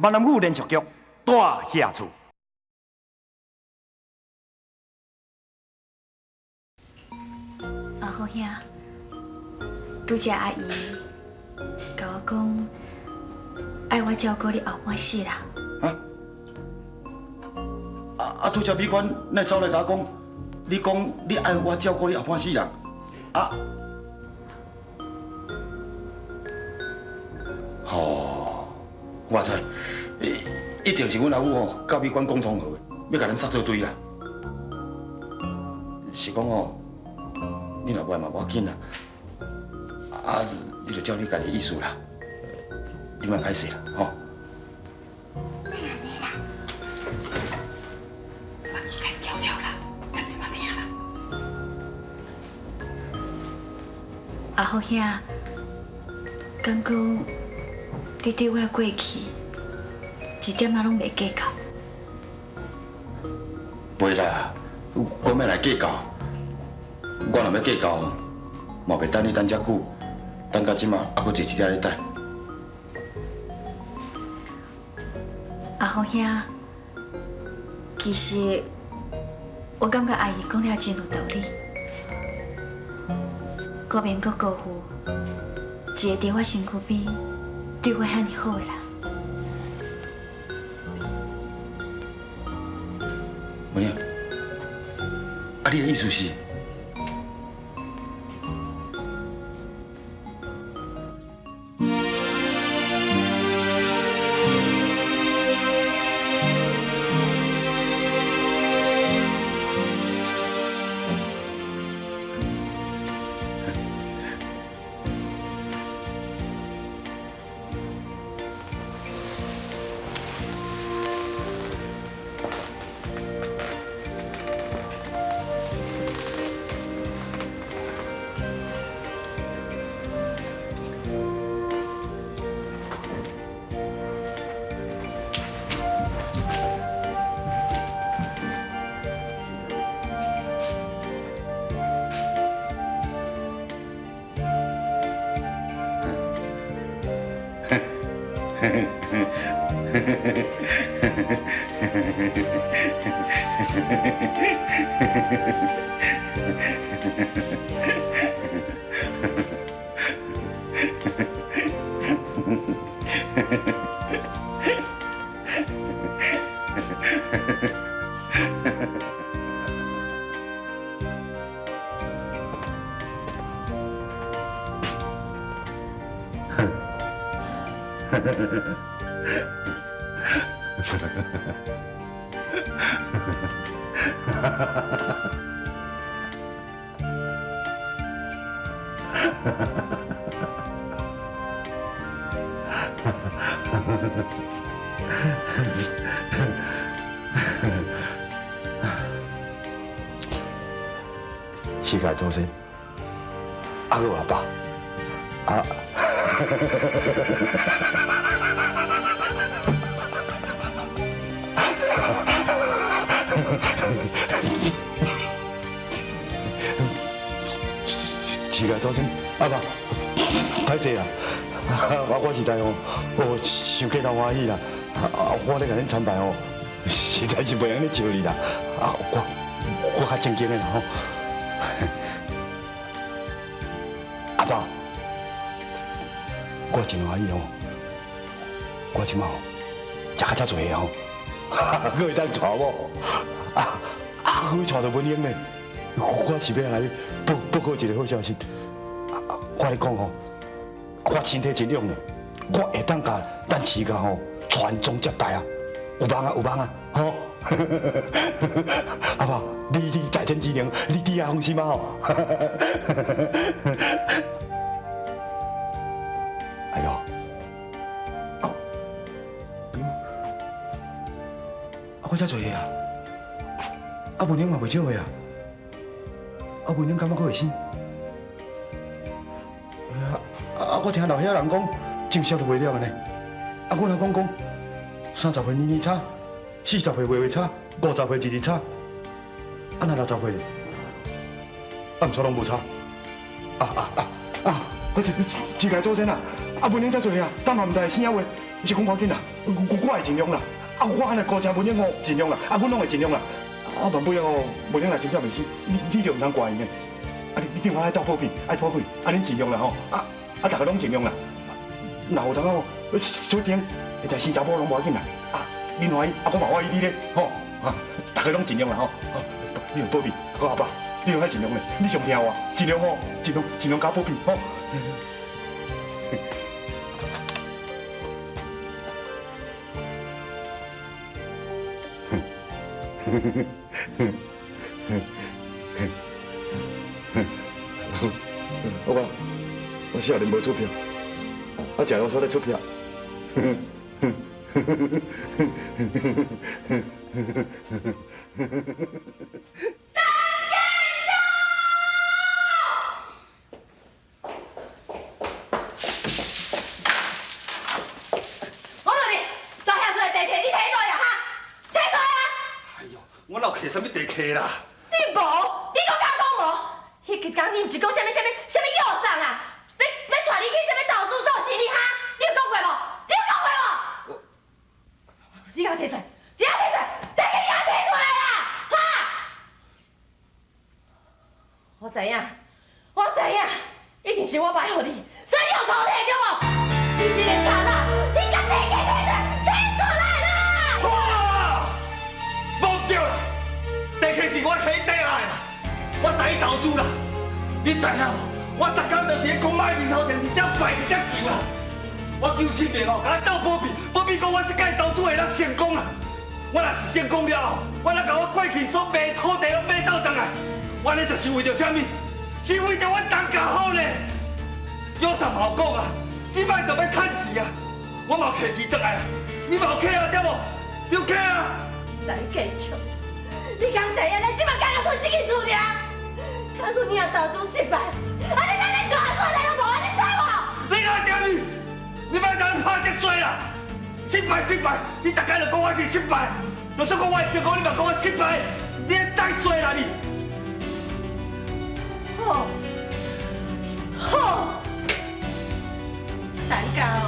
闽南语连续剧《大侠厝》。阿虎兄，拄才阿姨共我讲，爱我照顾你后半世人。啊？啊啊！拄才美娟哪会走来共我讲，你讲你爱我照顾你后半世人，啊？吼，我知，一定是阮阿母吼，佮美娟讲通好的，欲共咱捒做堆啦。是讲吼，你若无爱嘛无要紧啦，啊，你就照你家己的意思啦，你莫歹势啦，吼。莫按呢啦，莫去共叫叫啦，等你嘛听啦。阿虎兄，敢讲你对我的过去一点仔拢袂计较？袂啦，我欲来计较。我若欲计较，嘛袂等你等遮久，等到这马犹阁坐佇遮咧等。阿虎兄，其实我感觉阿姨讲了真有道理。国民阁国父，一个伫我身躯边对我遐尔好的人。文颖，啊，你的意思是？乞丐祖先，阿个阿爸，啊！乞丐祖先，阿爸，歹势啦，我实在吼，哦，伤过头欢喜啦，啊，我咧共恁参拜吼，实在是袂用咧笑你啦，啊，我较正经的啦吼。阿爸，我真欢喜吼，我这马吼食较遮济吼，阁会当娶某，啊啊，阁欲娶著文英呢，我是欲来报报告一个好消息。我咧讲吼，我身体真勇的，我会当共咱徐家吼传宗接代啊，有望啊，有望啊，吼！阿爸，你在天之灵，你伫遐放心啊吼！哎哟，啊，啊，我遮济岁啊，啊，文英嘛袂少岁啊，啊，文英感觉阁会生？啊！我听老遐人讲，种痟就袂了呢。啊，阮阿公讲，30岁年年差，40岁月月差，50岁日日差。啊，若60岁，啊，毋煞拢无差。啊啊啊啊！我乞丐祖先啊，啊，文英遮济岁啊，胆嘛毋知会生抑袂？是講趕緊啦，我會盡量啦。啊，我按呢姑姐文英吼盡量啦，啊，阮攏會盡量啦。啊，萬不哦，文英若真正袂死，你就毋通怪𪜶的。啊，你電話愛鬥保庇，愛保庇，啊，恁盡量啦吼。啊啊，逐个攏盡量啦。若有當哦，出天會在生查某攏無要緊啦。啊，恁歡喜，啊，我嘛歡喜你咧，吼。啊，逐个攏盡量啦吼。你用保庇，我阿爸，你用愛盡量咧，你上聽話，盡量吼，盡量盡量加保庇吼。我講，我少年無出票，啊，食滷煞咧出票。我問你，大兄出來地契，你提倒啦哈？提出來啊！哎呦，我哪有摕啥物地契啦？你無，你閣敢講無？彼一工你毋是講啥物啥物啥物約送啊？欲帶你去啥物投資做生意哈？你有講過無？你有講過無？你共我提出來！你共我提出來！地契你共我提出來啦！哈！我知影，我知影，一定是我歹予你，所以你用偷提對無？你這个賊仔，你共地契提出來，提出來啦！哇！無對啦，地契是我提底來啦，我使去投資啦。你知影無？我逐工就佇咧講歹面頭前，佇遮拜佇遮求啦。我求神明哦，共我鬥保庇，保庇講我這擺投資會當成功啦。我若是成功了後，我若共我過去所賣土地攏買倒轉來，我咧就是為著啥物？是為著阮陳家好咧。有啥好講啊？這擺就欲趁錢啊！我嘛有摕錢轉來啊，你嘛有摕啊，對無？你有摕啊？陳建昌，你敢知影？咱這擺敢若賰這間厝爾，假使你若投資失敗，啊你咱連大厝都無，你知無？你哪會點你？你莫當拍這衰啦！失敗失敗，你逐工就講我是失敗，就算講我會成功，你嘛講我失敗，你太衰啦你！好，好，陳家哦，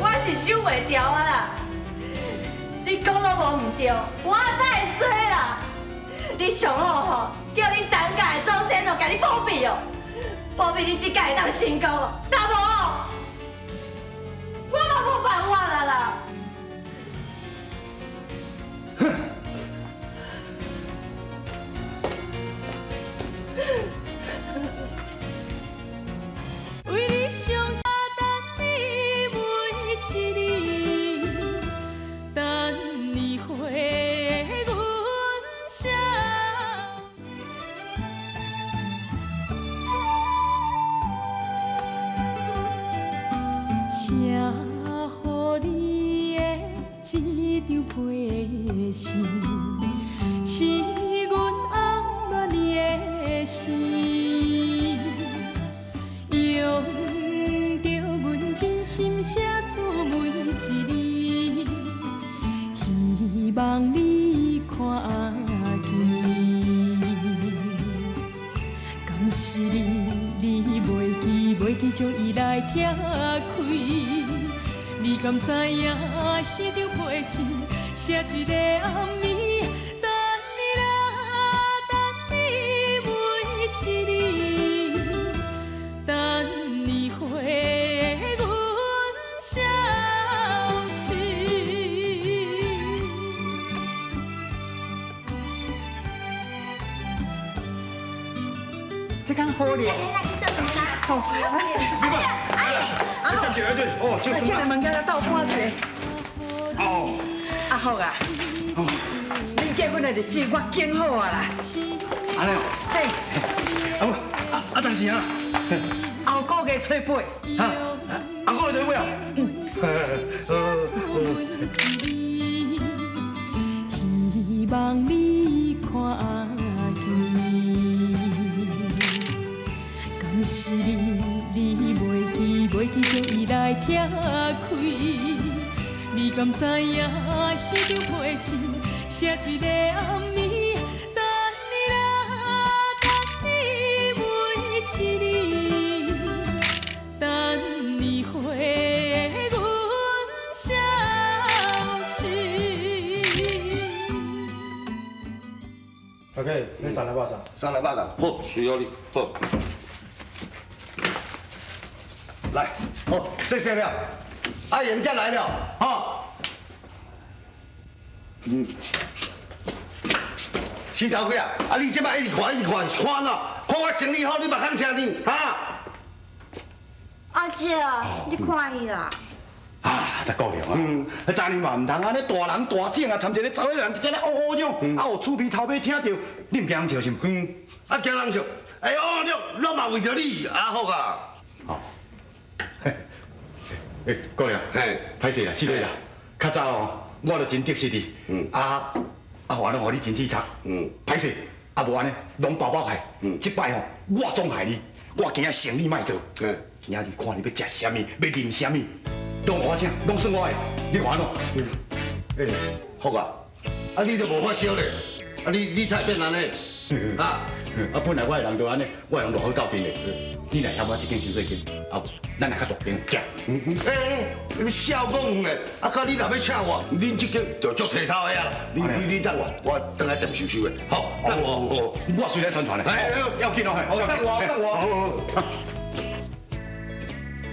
我是收袂牢啊啦！你講攏無毋對，我太衰啦！你上好吼，叫恁陳家的祖先哦，共你保庇哦，保庇你這擺會當成功哦，若無，我嘛無辦法啊啦！哼！為你傷心等你每一日，等你回阮消息。寫予你的這張批信，是阮暗戀你的心，用著阮真心寫出每一字，希望你看見。敢是你，你袂記，袂記將伊來拆開？你敢知影？彼張批信寫一个暗暝，等你啦，等你每一日，等你回阮消息。這工好咧。好，阿姨，站起來，這哦，叫來物件來鬥半一下。哦，阿福啊，恁結婚的日子我揀好啊啦。按呢哦。嘿。阿啊啊，當時啊。後個月初八。哈，後個月初八啊。嗯。希望你看見，敢是你，你袂記，袂記將伊來拆開？你敢知影？彼張批信寫一个暗暝，等你啦，等你每一日，等你回阮消家，欲送来肉粽。送来肉粽，好，随予你，好。来，好，谢谢了。阿燕才来了，吼。嗯。死头家啊！啊，你这摆一直看，一直看，是看哪？看我生意好，你嘛肯请你，哈？阿姐，你看伊啦。啊，这国良啊，当年嘛毋通按呢大人大种啊，参一个查某人伫遮咧乌乌种，啊有厝边头尾听著，你毋惊人笑是毋？嗯，啊惊人笑，哎呦，拢嘛为著你，阿福啊。哦，嘿，欸，国良，嘿，歹势啦，失礼啦，较早哦，我就真得失你，啊啊，反正予你真凄惨，歹势，啊无按呢，拢包包害，这摆吼，我总害你，我今仔生意莫做，今仔日看你欲食啥物，欲啉啥物。拢我请，拢算我的，你看喏。欸，福啊，啊你都无发烧咧，啊你才会变按呢？啊，啊本来我的人就按呢，我的人偌好斗阵的。你若嫌我这间伤细间，啊无，咱来较大间，行。欸欸，你痟讲咧，啊佮你若欲请我，恁这间就足凄惨的啊！你等我，我转来店收收的。好，等我，我随来传传的。哎，要紧哦，等我，等我。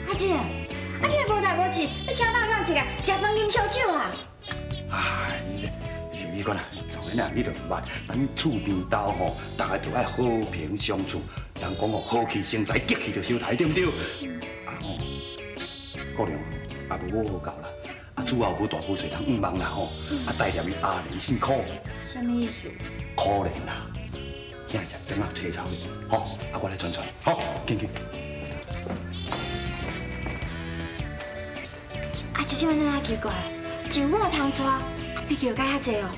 阿姐。啊！你也无代无志，你请肉粽食个，食饭啉烧酒啊？哎，你讲啦，当然啦，你都毋捌，咱厝边兜吼，大家都爱和平相处。人讲哦，和气生财，激气就收财，对毋对？啊吼，国良也无好好教啦，啊主要无大无细通向望啦吼，啊代念伊阿莲姓苦。啥物意思？可怜啦，今日食饭仔凄惨咧，吼，啊我来传传，好，紧紧。啊，这种真奇怪，就我通娶，啊，脾气又改遐济哦。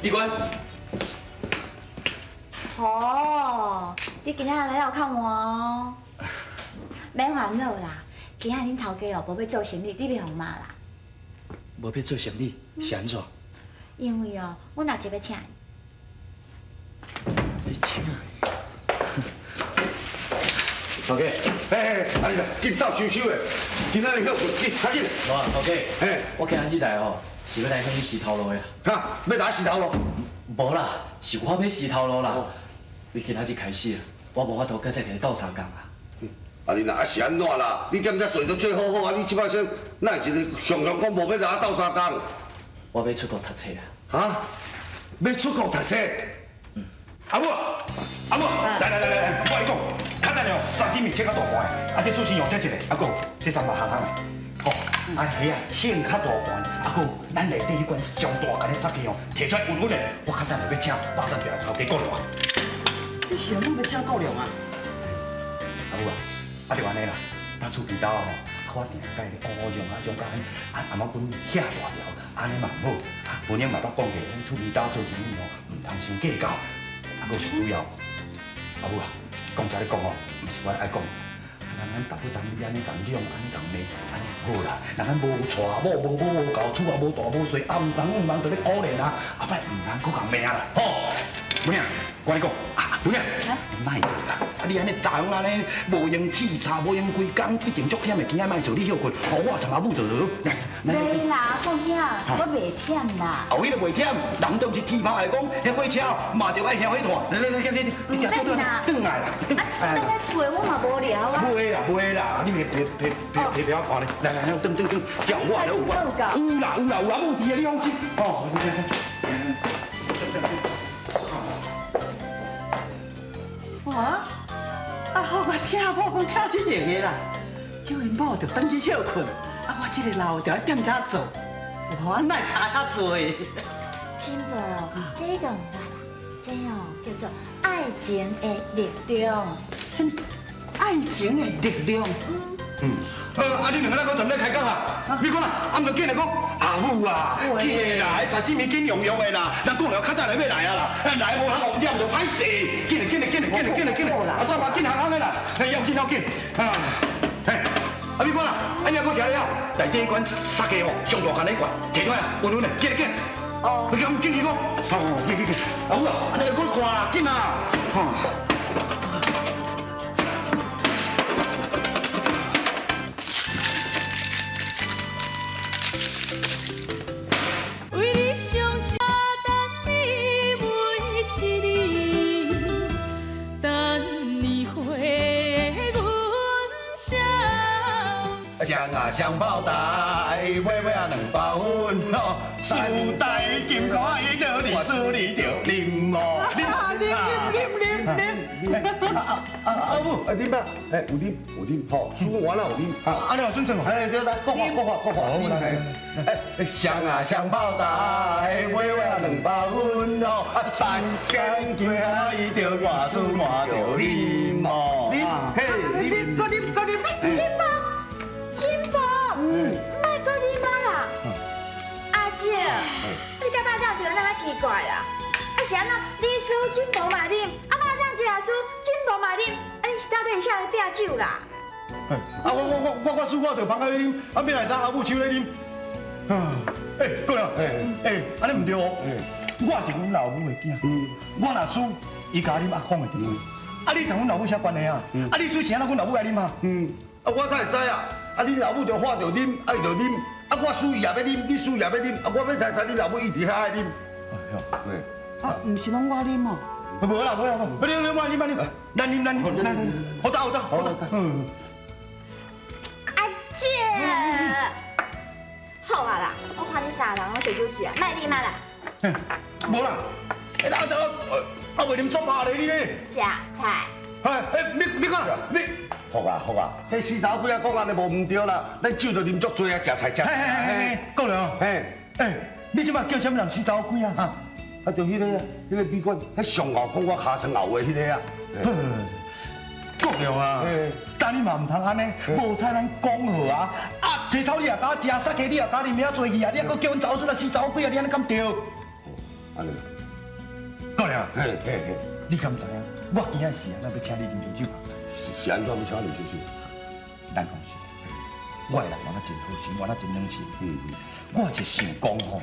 美官。哦，你今仔日来楼看我哦。免烦恼啦，今仔恁头家哦无欲做生意，你别予骂啦。无欲做生意是按怎？因为哦，阮阿姐欲请伊。欲请？头家，哎哎，啊你来，紧斗收收的，今仔日歇困，紧，较紧。无啊，头家，嘿，我今仔日来吼，是欲来向你辞头路的。哈，欲来辞头路？无啦，是我欲辞头路啦。为今仔日开始，我无法度阁再共你斗相共啊。啊，你若是按怎啦？你踮遮做都做好好啊，你这摆说，哪会一个常常讲无欲来我斗相共？我欲出国读册啊。哈？欲出国读册？阿母，阿母，来来来来，我共你讲。较等下哦，沙西米切较大块，啊，这寿司用切一个，啊，阁这三肉香香的，吼，啊，虾仔切较大块，啊，阁咱内底彼罐上大罐的杀鸡哦，提出来稳稳的，我较等下欲请肉粽店头家顾良啊。你是按怎欲请顾良啊？阿母啊，啊就按呢啦，咱厝边兜吼，啊我定共伊乌乌种啊种甲啊阿妈阮遐大条，按呢嘛毋好，啊文英嘛捌讲过，咱厝边兜做生意吼，毋通伤计较，啊阁上主要，阿母啊。讲这咧讲吼，毋是我爱讲，人咱逐不当你按呢共讲，按呢共骂，按呢毋好啦。人咱无娶某，无某无够，厝也无大无细，啊毋通毋通，就咧可怜啊，后摆毋通阁共骂啦，吼。文英，我共你讲，啊文英，你莫做啦，啊你按呢早按呢无闲试插，无闲规工，一定足忝的，今仔莫做，你歇困，予我参阿母做就好。来，袂啦，凤兄，我袂忝啦。哦，彼个袂忝，人都毋是铁拍的讲，彼火车嘛著爱燃火炭。来来来，来来，你转转来啦。啊，转来厝的我嘛无聊啊。袂啦袂啦，你别别别别别别看咧，来来来，转转转，叫我有我，有啦有啦有阿母伫的，你放心。哦。哇！啊好，我听某讲听这闲的啦，叫𪜶某就转去歇困，啊我这个老的就爱踮遮做，我哪会差遐济？新妇，这你都毋捌啦，这哦叫做爱情的力量。啥物？爱情的力量？嗯。啊！你两个咱阁踮咧开讲啊？你讲啦，啊毋就紧来讲，阿母啊，紧的啦，彼沙西米紧用用的啦，人讲了较早来欲来啊啦，来无通误食就歹势，紧来紧来紧来紧来紧来紧来，啊三妈紧行行的啦，要紧要紧，啊，嘿，啊你讲啦，啊你阁徛咧遐，内底彼罐杀鸡吼，上大罐彼罐，提出来啊，稳稳的，紧来紧。哦。你讲紧去讲，哦，紧紧紧，阿母啊，按呢阁看啦，紧啊，吼。为你伤双啊双炮台，尾尾啊两包粉哦，四大金刚伊就你输你就啉哦，啉啉啉啉啉啉。啊啊阿母，啊啉啊，哎有啉有啉，吼，输完了有啉，啊，按呢有准算哦。哎对来，国话国话国话，啉嘿，双啊双炮台，尾尾啊两包粉哦，啊三鲜金刚伊就我输我就啉哦，啉嘿啉，阁啉阁啉。金宝，金宝，莫阁啉啊啦！阿姐，你佮肉粽一个哪奇怪啦？啊是按怎？你输金宝嘛啉，啊肉粽一个输金宝嘛啉，啊你是到底是啥咧拼酒啦？啊我我我我我输我就放开啉，啊欲来知阿母手咧啉。啊，欸，过来，欸，按呢毋对哦。我是阮老母的囝，我若输，伊共啉阿公的地位。啊，你同阮老母啥关系啊？啊，你输是按怎阮老母爱啉啊？啊我哪会知啊？啊你老母就喝著啉，啊伊就啉，啊我输伊也欲啉，你输也欲啉，啊我欲知知你老母一直遐愛啉。啊，毋是攏我啉哦。無啦無啦，無，你你莫啉莫啉，咱啉咱啉咱啉，好得好得好得。嗯。阿姐，好啊啦，我看你三个人攏燒酒醉啊，莫啉啊啦。無啦，欸啊啊啊！袂啉作罷咧你咧。食菜。哎哎，你你講，你。福啊福啊，彼死查某鬼仔講按呢無毋對啦，咱酒就啉足濟啊，食菜食。嘿嘿嘿，國良，嘿，欸，你這擺叫啥物人死查某鬼啊？哈？啊，就彼个，彼个美國，彼上後講我尻川後的彼个啊。國良啊，但你嘛毋通按呢，無彩咱講好啊，啊，青草你也敢食，雪茄你也敢啉，遐濟去啊，你猶閣叫阮查某孫仔死查某鬼啊，你按呢敢對？按呢。國良，嘿嘿嘿，你敢知影？我今仔是按怎欲請你啉燒酒？是按怎欲請你啉燒酒？咱講實，我的人原來真好心，原來真軟心。我是想講吼，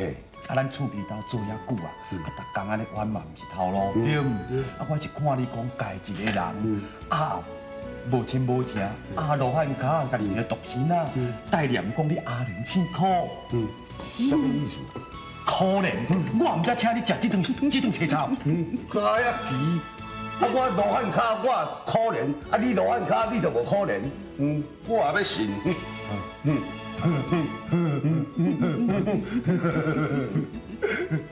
啊，咱厝邊兜做遐久啊，啊，逐工按呢冤嘛毋是頭路，對毋？啊，我是看你講家一个人，啊，無親無情，啊，羅漢跤，家己一个獨身仔，代念講你阿蓮姓苦，啥物意思？可憐，我毋才請你食這頓青草。哎呀奇，啊我羅漢跤我可憐，啊你羅漢跤你就無可憐，我也欲信。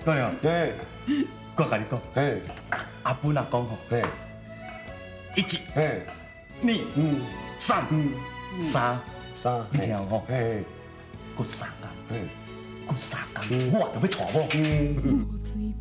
國良，嘿，我共你講，嘿，阿本阿講吼，嘿，一、嘿，二、三、三、三，你聽吼，嘿，閣三工，嘿，閣三工，我就欲娶某。烏喙